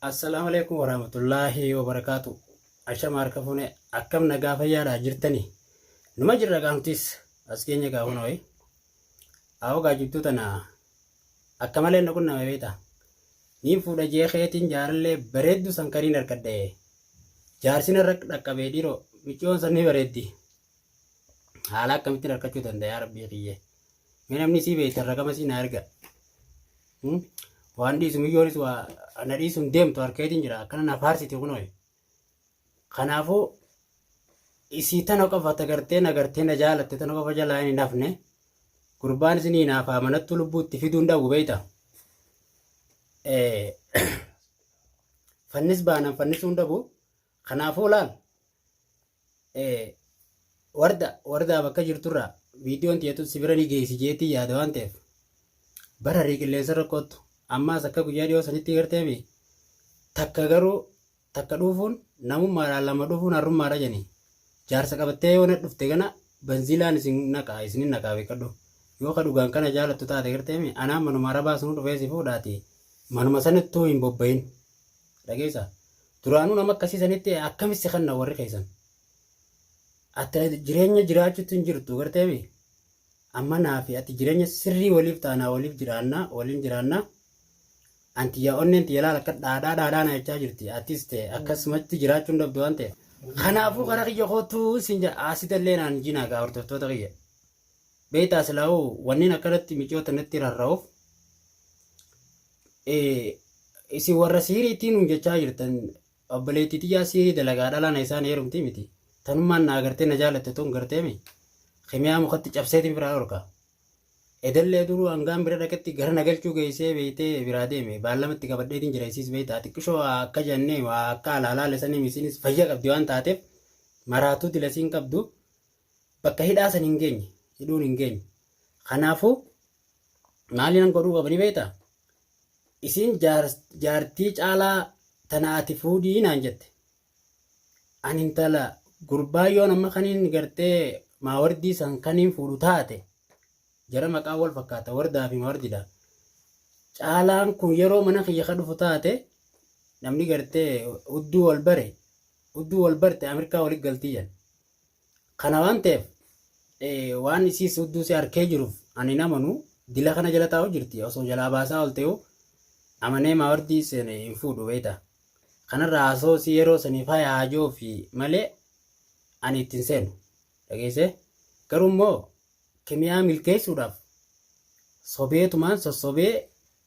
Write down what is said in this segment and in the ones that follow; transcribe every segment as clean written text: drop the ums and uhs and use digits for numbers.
Assalaamu alaikum warahmatullaahi wabarakaatu. Ashama harka fuune akkam nagaa fayyaadha jirtani. Numa jirra qaamtis as keenya gaafuna wayi. Awoo gaajibtuu tana akka malee na qunname beekta. Niin fuudha jee keetiin jaarallee bareeddu san kaniin harkadhe. Jaarsi narra dhaqqabee dhiiroo micciyoon san ni bareeddi. Haala akkamittiin harkachuu danda'a yaa rabbii kiyye. Mee namni sii beektan raqama sii na erga. Waan dhiisu miyyoonis waa na dhiisuun deemtu harkeetiin jira akkana na faarsiti kunoo. Kanaafuu isii tana qofa tagartee na gartee na jaalatte tana qofa jalaa hin hafne gurbaan isinii naaf amanattu lubbuu itti fiduu hin dhabu beekta. Fannis baanan fannisuu hin dhabu. Kanaafuu laal warda wardaa bakka jirturraa viidiyoon tiyatu si bira ni geessi jeetii yaada waan ta'eef bararii qilleensa rakkootu ammaas akka guyyaa dhiyoo sanitti garteemi takka garuu takka dhuufuun namummaadhaan lama dhufuun harrummaadha jedhanii jaarsa qabattee yoo na dhufte kana banziilaan isin naqaa isinin naqaa beekadhu yoo ka dhugaan kana jaalattu taate garteemi anaan manuma arabaa sunu dhufee si fuudhaati manuma sanittuu hin bobbayin dhageessa duraanuu nama akkasii sanitti akkamitti si kanna warri keessan ati jireenya jiraachuutti hin jirtu garteemi amma naa fi ati jireenya sirrii waliif taanaa waliif jiraannaa waliin jiraannaa anti yaa onneen tiyya laal akka dhaadhaa dhaadhaa na jechaa jirti atis ta'e akkasumatti jiraachuu hin dhabdu waan ta'eef kanaafuu karaa kiyya kootuu sin jedha asitallee naan jinaa gaa hordoftoota kiyya beektaa silaa'uu wanneen akkanatti micoota natti rarra'uuf isin warra siiriitiin nuun jechaa jirtan obboleettii tiyyaa siirii dalagaa dhalaa na isaan heerumti miti tanummaan na agartee na jaalatte tun garteemi kimiyaa mukatti cabseetiin biraa dhorka edellee duruu hangaan bira dhaqetti gara na galchuu geessee beeytee biraa deeme baallamatti qabadheetiin jira isiis beeytaa xiqqishoo akka jennee waa akka alaalaale sanii isiinis fayya qabdi waan taateef maraatuu dilasiin qabdu bakka hidhaa san hin geenye hidhuun hin geenye kanaafuu maaliin godhuu qabani beektaa isiin jaartii caalaa tana ati fuudhii naan jette ani intala gurbaa yoon amma kaniin gartee maawardii san kaniin fuudhu taate jara maqaa wal fakkaata wardaa fi maawardidha caalaan kun yeroo mana kiyya ka dhufu taate namni gartee hudduu wal bare hudduu wal barte Ameerikaa walitti galtii jedhan Kana waan ta'eef waan isiis hudduu si harkee jiruuf ani hin amanu dila kana jala taa'u jirti osoo jalaa baasaa ol ta'u amanee maawardii seene hin fuudhu beekta. Kanarraa haasoo si yeroo sanii faaya haajoo fi malee ani ittiin seenu dhageessee garuu immoo kimiyaa milkeessuudhaaf sobeetumaan sossobee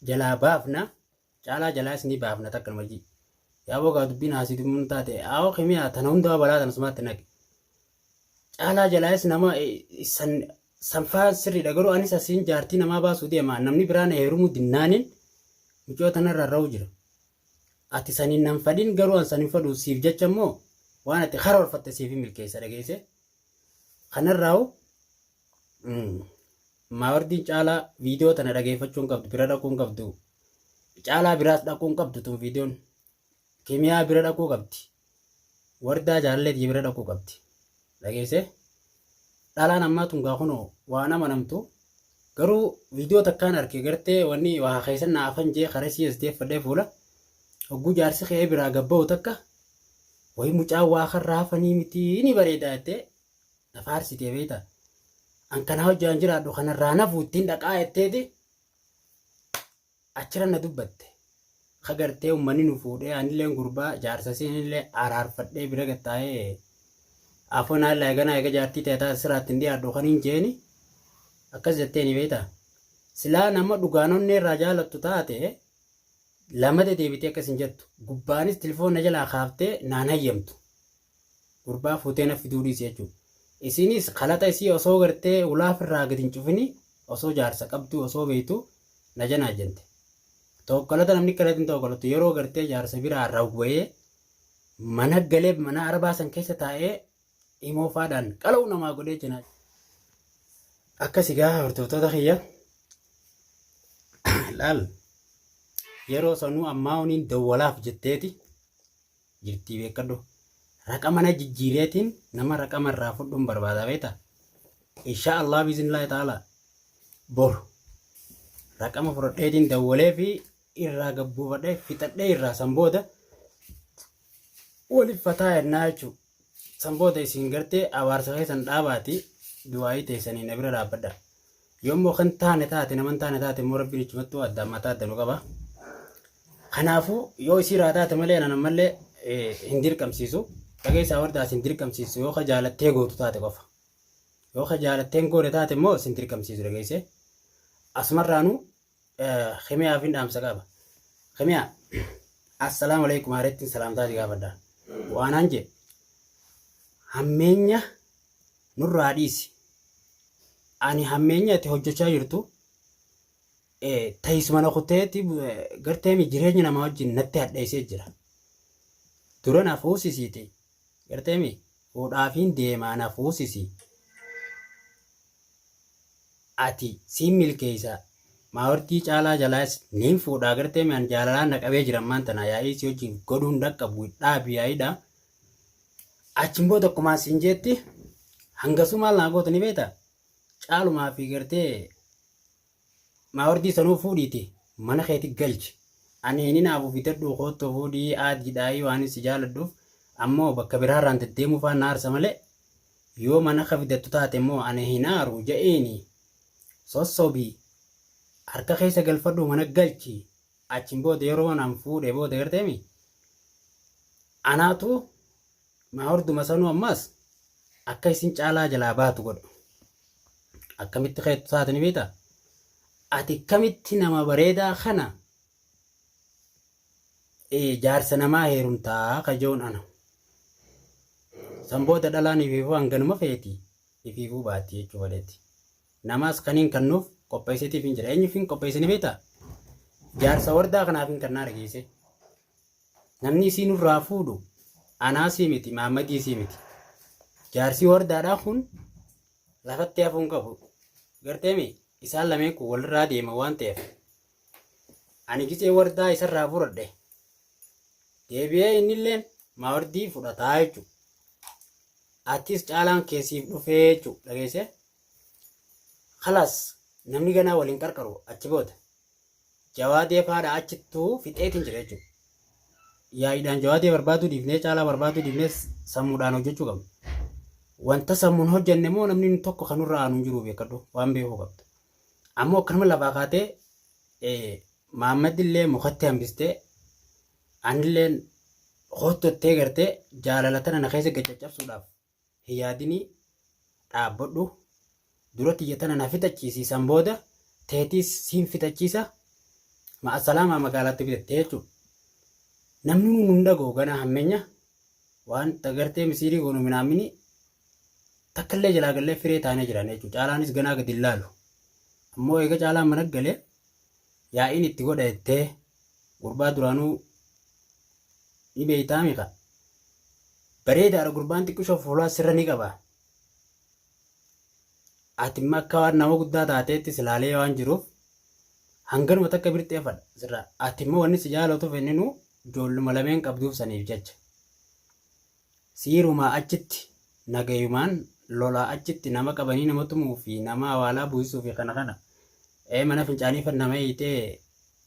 jalaa baafna Caalaa jalaas ni baafna takka nama ji. Yaa bogaa dubbiin haasitummuun taate aawoo kimiyaa tana hundaa balaa tana sumaatti naqe. Caalaa jalaas nama san sanfaa sirriidha garuu anis asiin jaartii namaa baasuu deema namni biraa na heerumuu dinnaaniin mucoo tanarra ra'u jira. Ati saniin nan fadhin garuu an san hin fadhu siif jecha immoo waan ati karoorfatte siif hin milkeessa dhageesse. Kanarraa'u Maawardiin caalaa viidiyoo tana dhageeffachuu hin qabdu bira dhaquu hin qabdu. Caalaa biraas dhaquu hin qabdu tun viidiyoon. Kimiyaa bira dhaquu qabdi. Wardaa jaalallee tiyya bira dhaquu qabdi. Dhageessee? Dhalaan ammaa tun gaa kunoo waan amanamtu garuu viidiyoo takkaan arke gartee wanni waa keessan na afan jee karaa sii as deeffadhee fuula hogguu jaarsi kee biraa gabba'u takka wayi mucaan waa karraa hafanii miti ni bareedaa jettee na faarsitee beektaa. An kana hojjaan jiraadhu kanarraa nafu ittiin dhaqaa jetteeti achira na dubbatte. Ka gartee ummanni nu fuudhee anilleen gurbaa jaarsa siinillee araarfadhee bira gattaa'ee afoon haala eeganaa eega jaartii ta'e taate siraatti hin dhiyaadhu kan hin jeeni akkas jetteeni beektaa. Silaa nama dhugaan onnee irraa jaalattu taate lamada deebitee akkas hin jettu. Gubbaanis tilifoon na jalaa kaaftee naan hayyamtu. Gurbaa fuutee na fiduu dhiisi jechuudha. Isinis kalaxa isii osoo gartee ulaa ofirraa gadi hin cufini osoo jaarsa qabduu osoo beektu na janaajjante. Tokkolata namni akkanatti hin tokkolatu yeroo gartee jaarsa biraa rawwa'ee mana galee mana arabaa san keessa taa'ee imoofaadhaan qala'u namaa godhee jenaa. Akkasi gaa hordoftoota kiyya laal yeroo sanuu ammaa uniin dawwalaaf jetteeti jirtii beekadhu. Raqa mana jijjiireetiin nama raqama irraa fudhuun barbaada beektaa. Insha Allah biiznillaahi ta'ala boru raqama fudhadheetiin dawwalee fi irraa gabbuufadhee fixadhee irraa san booda waliif fataa jennaa jechuudha. San booda isin gartee abaarsa keessan dhaabaati du'aayii teessanii na bira dhaabbadha. Yoommoo kan taane taate nama hin taane taate immoo rabbiin ichumattuu addaan mataa adda nu qaba. Kanaafuu yoo isii irraa taate malee anan ammallee hin dirqamsiisu. Dhageessaa wardaas hin dirqamsiisu yoo ka jaalattee gootu taate qofa. Yoo ka jaalattee hin goone taate immoo sin dirqamsiisu dhageessee. Asumarraanuu Kimiyaaf hin dhaamsa qaba. Kimiyaa assalaamu alaikum haarettiin salaamtaa si gaafadha. Waanaan jee hammeenya nurraa dhiisi. Ani hammeenya ati hojjechaa jirtu teessuma na kuteetti garteemi jireenya namaa wajjin natti hadheessee jira. Dura na fuusisiiti garteemi fuudhaafiin deemaa na fuusisi. Ati siin milkeessa maawartii caalaa jalaas niin fuudhaa garteemi an jaalalaan na qabee jira ammaan tana yaa'ii si wajjin godhuun dhaqqabu dhaabi yaa'iidha. Achiin booda akkumaan siin jeetti hangasuu maal naa goota ni beektaa? Caalumaa fi gartee maawardii sanuu fuudhiiti mana keeti galchi. Ani hin hinaafu fidadhuu koottu fuudhii aadiidhaayii waan si jaaladhuuf ammoo bakka biraarraan deddeemuu faan na aarsa malee yoo mana ka fidattu taate immoo ani hin aaru je'iini sossobii harka keessa galfadhuu mana galchi achiin booda yeroo an fuudhe booda garteemi anaatu maawarduma sanuu ammaas akka isin caalaa jalaa baatu godha. Akkamitti keettu taate ni beektaa? Ati akkamitti nama bareedaa kana jaarsa namaa heerumtaa kajoon ana. San booda dhalaan ifiifuu hanganuma feeti ifiifuu baatti jechuu fedhetti. Namaas kaniin kannuuf qopheessitiif hin jira. Eenyuuf hin qopheessini beektaa? Jaarsa wardaa kanaaf hin kannaa dhageesse. Namni isii nurraa fuudhu anaasii miti Mahammadiisii miti. Jaarsii wardaadhaa kun lafatti hafuu hin qabu. Garteemi isaan lameen kun walirraa deema waan ta'eef. Ani gisee wardaa isarraa fudhadhe. Deebi'ee innilleen maawardii fudhataa jechuudha. Atis caalaan keessiif dhufee jechuudha dhageessee. Kalaas namni ganaa waliin qarqaru achi booda. Jawaadee faadha achittuu fixeetiin jira jechuudha. Yaa'iidhaan jawaadee barbaaduu dhiifnee caalaa barbaaduu dhiifnee sammuudhaan hojjechuu qabna. Wanta sammuun hojjenne immoo namni tokko kan nurra aanu hin jiru beekadhu waan beekuu qabdu. Ammoo akkanuma lafaa kaatee Mahammad illee mukatti hambistee anilleen hottottee gartee jaalala tana na keessa gacaccabsuudhaaf hin yaadinii dhaabbadhu dura tiyya tana na fixachiisi san booda teetiis siin fixachiisa ma'asalaamaa magaalaatti bitatte jechuudha. Namni nuun hin dhaga'u ganaa hammeenya waan gartee misiirii goonu minaamini takka illee jalaa gallee firee taanee jiran jechuudha. Caalaanis ganaa gadi hin laalu. Ammoo eega caalaan mana galee yaa'iin itti godha jettee gurbaa duraanuu ni beeytaa miqa. Bareedaadha gurbaan xiqqishoo fuulaa sirra ni qaba. Ati immoo akka waan nama guddaa taateetti silaalee waan jiruuf hanganuma takka birxeeffadha sirraa. Ati immoo wanni si jaalatuuf inninuu ijoolluma lameen qabduuf saniif jecha. Siirumaa achitti nagayumaan lolaa achitti nama qabanii nama tumuu fi nama awaalaa buusisuu fi kana kana ee mana fincaanii fan nama hiitee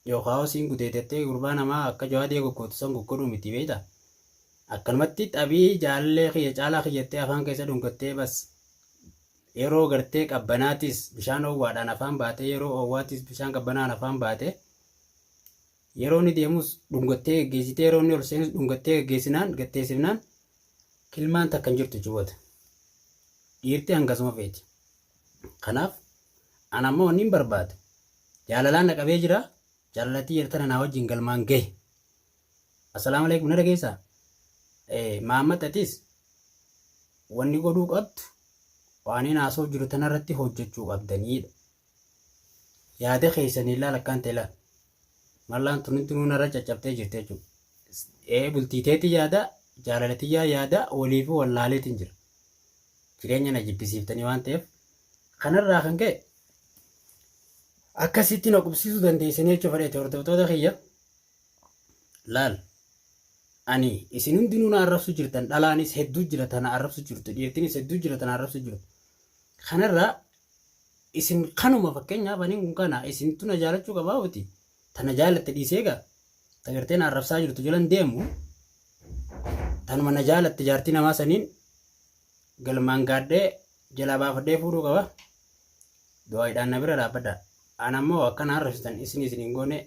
yookaan siin gudeedattee gurbaa namaa akka jawaadee goggootu san goggodhuu miti beektaa. Akkanumatti xabii jaalallee kiyya caalaa kiyyattee afaan keessa dhungattee bas yeroo gartee qabbanaatis bishaan oowwaadhaan afaan baatee yeroo oowwaatis bishaan qabbanaan afaan baatee yeroo inni deemus dhungattee geggeessitee yeroo inni ol seenus dhungattee geggeessinaan gatteessifnaan kilmaan takka hin jirtu jechuudha. Dhiirti hangasuma feeti. Kanaaf ana ammoo wanni hin barbaadu jaalalaan na qabee jira jaalalatii yertana naa wajjin galmaan gahe. Assalaamu alaikum na dhageessaa? Mahammad atis wanni godhuu qabdu waan inni haasa'u jiru tanarratti hojjechuu qabdaniidha. Yaada keessanii ilaal akkaan ta'e ilaal. Mallaan tun hundinuu narra caccabtee jirti jechuudha. Bultii teetii yaada jaalala tiyyaa yaada waliifuu wallaaleetiin jira. Jireenya na jibbisiiftanii waan ta'eef kanarraa kan ka'e akkasitti na qubsiisuu dandeessanii jechuu fedheeti hordoftoota kiyya. Laal ani isin hundinuu na arrabsu jirtan dhalaanis hedduu jira tana arrabsu jirtu dhiirtinis hedduu jira tana arrabsu jirtu. Kanarraa isin kanuma fakkeenyaaf ani kun kana isintu na jaalachuu qabaa miti. Tana jaalatte dhiisee egaa ta gartee na arrabsaa jirtu jalan deemu tanuma na jaalatte jaartii namaa saniin galmaan gaadhee jalaa baafadhee fuudhuu qaba. Du'aayiidhaan na bira dhaabbadha. Ana ammoo akkana arrabsitan isin isin hin goone.